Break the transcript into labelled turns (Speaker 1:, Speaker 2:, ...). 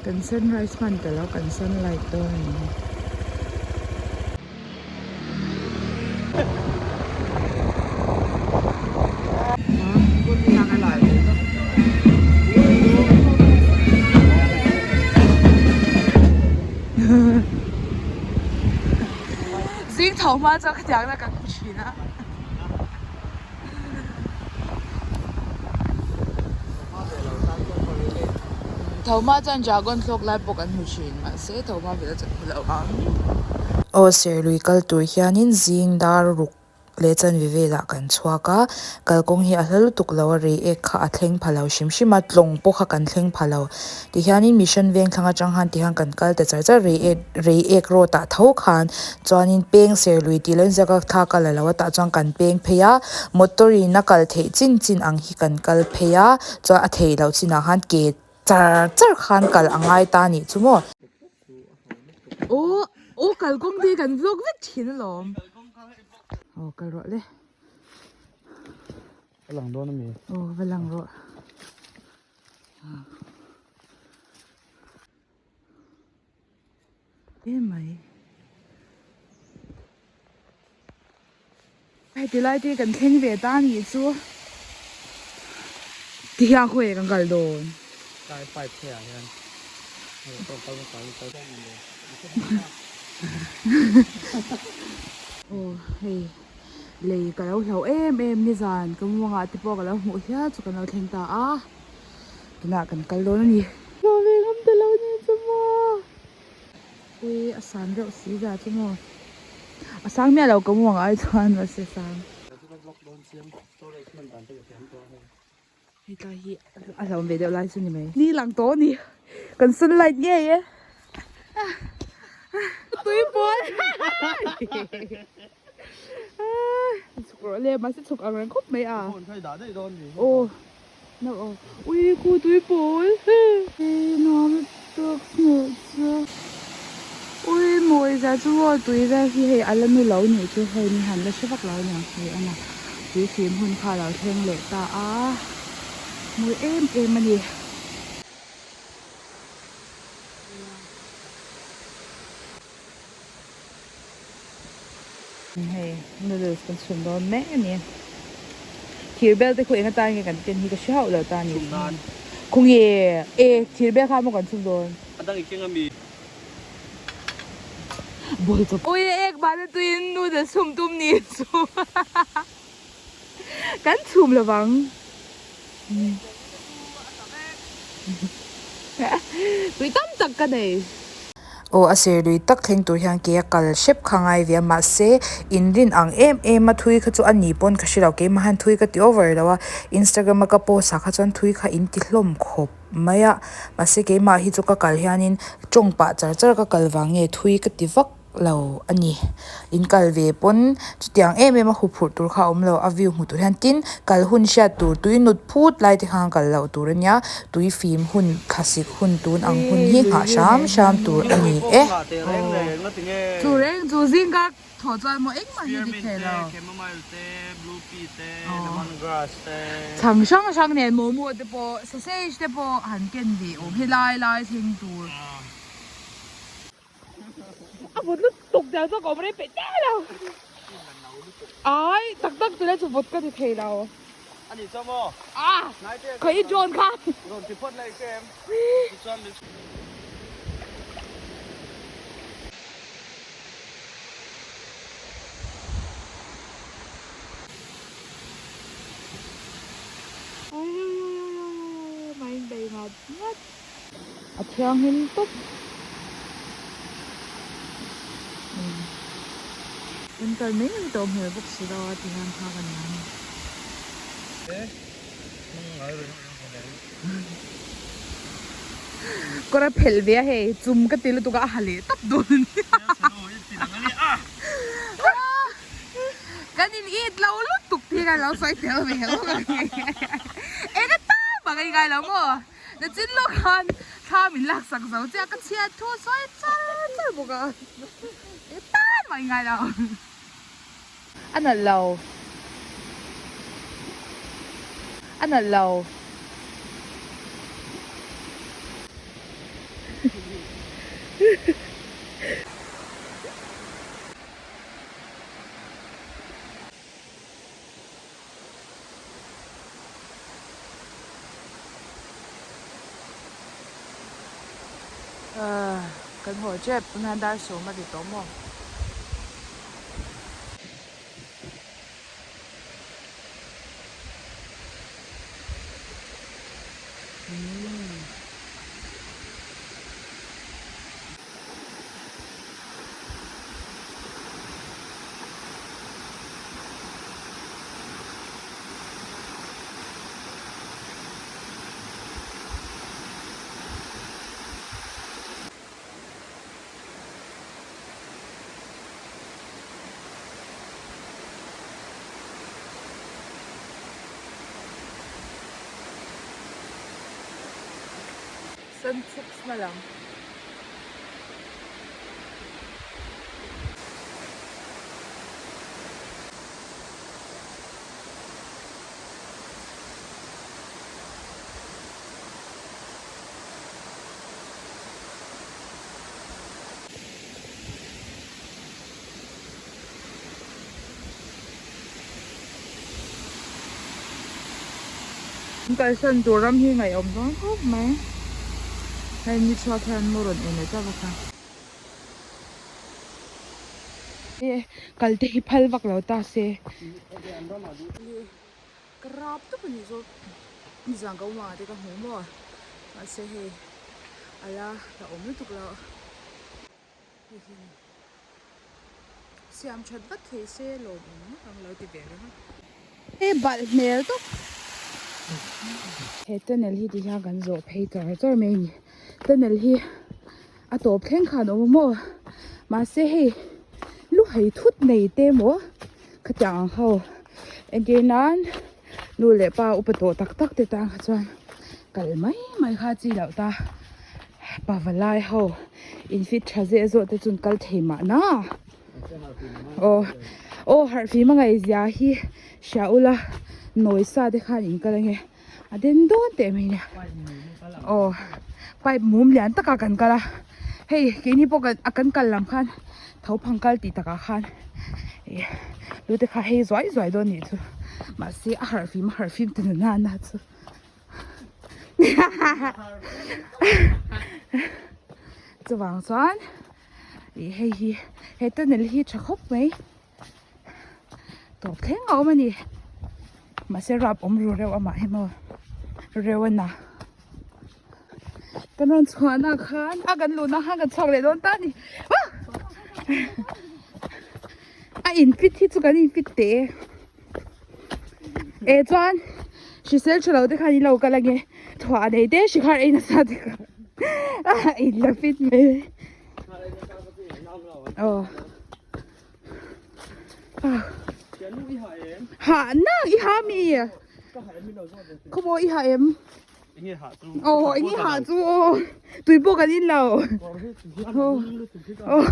Speaker 1: Kan sunrise hman ta lo kan sunlight dawn a ni hi. Zing tho hma chuan khatiang na kan hmu thin a. Tho hma chuan dragon thlawk lai pawh kan hmu thin mahse tho hma vela chuan hmu lo ang.
Speaker 2: Aw serlui kal tur hianin zing dar ruk leh chanve velah kan chhuak a, kalkawng hi a hla lutuk lo a, rei ek kha a thleng pha lo hrim hrim a, tlawng pawh kha kan thleng pha lo. Tihianin Mission Vengthlang atang khan tihian kan kal ta char char rei ek rei ek road ah tho khan chuanin peng ser lui tih lo inziak a thla ka la lo a tah chuan kan peng phei a, motor in a kal theih chin chin ang hi kan kal phei a, chuan a theih loh chinah khan ke char char khan kal a ngai ta a nih chu maw.
Speaker 1: Aw aw kalkawng te hi kan vlog vek thin alawm. Aw kal rawh le.
Speaker 3: A lang dawn ami?
Speaker 1: Aw va lang rawh. Emai. Hei tilai te kan thleng ve ta anih chu. Tihian khawi kan kal dawn.
Speaker 3: Tlai pipe phei ah hian
Speaker 1: Aw hei lei ka lo hlauh em em nizan ka muangah te pawh ka lo hmuh hial chu kan lo thleng ta a tunah kan kal dawn a ni. Hlauh ve ngam ta lo ni chu maw. Ui a san reuh si za chu maw a sang miah lo ka muang ai chuan mahse sang. Hei tlai hi a hlauhawm ve deuh lai chu ni mai. Ni lang tawh a ni. Kan sunlight ngei e. Tui pawl. Chhuk rawh le mahse chhuk ang reng khawp mai a. Aw no aw ui khu tui pawl. Nuam lutuk hmuh chu. Ui mawi zia chu aw tui vel hi hei a la nu lo nih chu hei ni han la hre vak lo aniang hei a na. Tui fim hun kha a lo thleng leh ta a, mawi em em a ni. Hei noodles kan chhum dawn mek a ni. Thir bel te khu eng atan nge kan ken hi ka hre hauh lo ta a ni.
Speaker 3: Chhum nan.
Speaker 1: Khawnge e thir bel kha maw kan chhum dawn.
Speaker 3: A dang i keng a mi.
Speaker 1: Ball chawp. Ui ek bana tuiin noodles chhum tum ni chu kan chhum lovang. Tui tam tak ka nei.
Speaker 2: Aw a ser lui tak thleng tur hian ke a kal hrep kha ngai ve a mahse inrin ang em em a thui kha chu a ni pawn ka hre lo keimah hian thui ka ti over lo a Instagram a ka post ah kha chuan thui kha in ti hlawm khawp. mai a mahse keimah hi chu ka kal hianin tawng pah char char ka kal vang nge thui ka ti vak lo a ni in kal ve pawn chutiang em em a huphurh tur kha a awm lo a view hmu tur hian tin kal hun hriat tur tui nut phut lai te khan kal loh tur a nia tui fim hun thlasik hun tun ang hun hi nghah hram hram tur a ni e.
Speaker 1: Chu reng chu zingah Thaw chuan maw engmah hi dik thei lo. Chhang hrang hrang nen momo te pawh sausage te pawh han ken ve awm he lai lai thleng tur. A vawt lutuk tiang chuan ka awm rei peih teh lo. Ai tak tak tuna chu vawt ka ti thei lo. Ah khawi i drone kha.
Speaker 2: A thianghlim tawp
Speaker 1: kan kal mai mai tawh hmel bawk si lo a ti hian thla kan la a ni. Kawr a phelh ve a hei chum ka ti lutuk a a ha leh tawp dawn a nia kan in it lo lutuk tih hi kan lo sawi tel ve bawk a ni eng atan mah ka ingai lo maw nachin lawk khan thla min laksak zo chiah ka chhiat thu a sawi char char bawk a eng atan mah ingai lo.
Speaker 2: A nalh lo. A nalh lo.
Speaker 1: Kan haw tep tunah hian dar sawm a ti tawh maw? Sun chips na lang. Kalsan tur ram hi ngaihawm dawn khawp mai. Hei ni chhuak hian mu rawn en leh ta bawk a. Kal te hi phal vak lo ta se. Ka rap tawp a nih chu nizan ka awm ang te ka hmu maw mahse hei a la la awm lutuk lo hei hi siam that vat thei se lawm awm ang lo ti ve reng a. He balh hmel tawp he tunnel hi ti hian kan zawh phei char char mai a ni tunnel hi a tawp thleng khan a awm a maw mahse hei lu hei thut nei te maw khatiang ang ho entir nan nu leh pa upa tawh tak tak te tan kha chuan kal mai mai kha a chi loh ta pa valai ho in fit tha zeh zawh te chu an kal thei mahna aw aw harh fim a ngaihzia hi hria ula nawi sa te khan in kal ange. A den dawn teh mai nia aw pipe mum lian takah kan kal a hei keini pawh kan a kan kal lam khan tho phang kal tih takah khan ih lu te kha hei zuai zuai dawn nih chu mahse a harh fim a harh fim ta na na chu chuvang chuan ih hei hi he tunnel hi tha khawp mai. Tawp thleng a awm a ni mahse rap awm ru reuh amah hi maw reuh a na kan rawn chhuah na khan a kan luh na khan kan chhuak leh dawn ta a ni a in fit hi chu kan in fit teh e e chuan hrisel tha lo te khan in lo kal ange thuah nei te hrikhar ei nasa te kha a in la fit mai aw. Ha na i ha mi khaw i ha em aw eng i ha chu aw tui pawh kan in lo aw.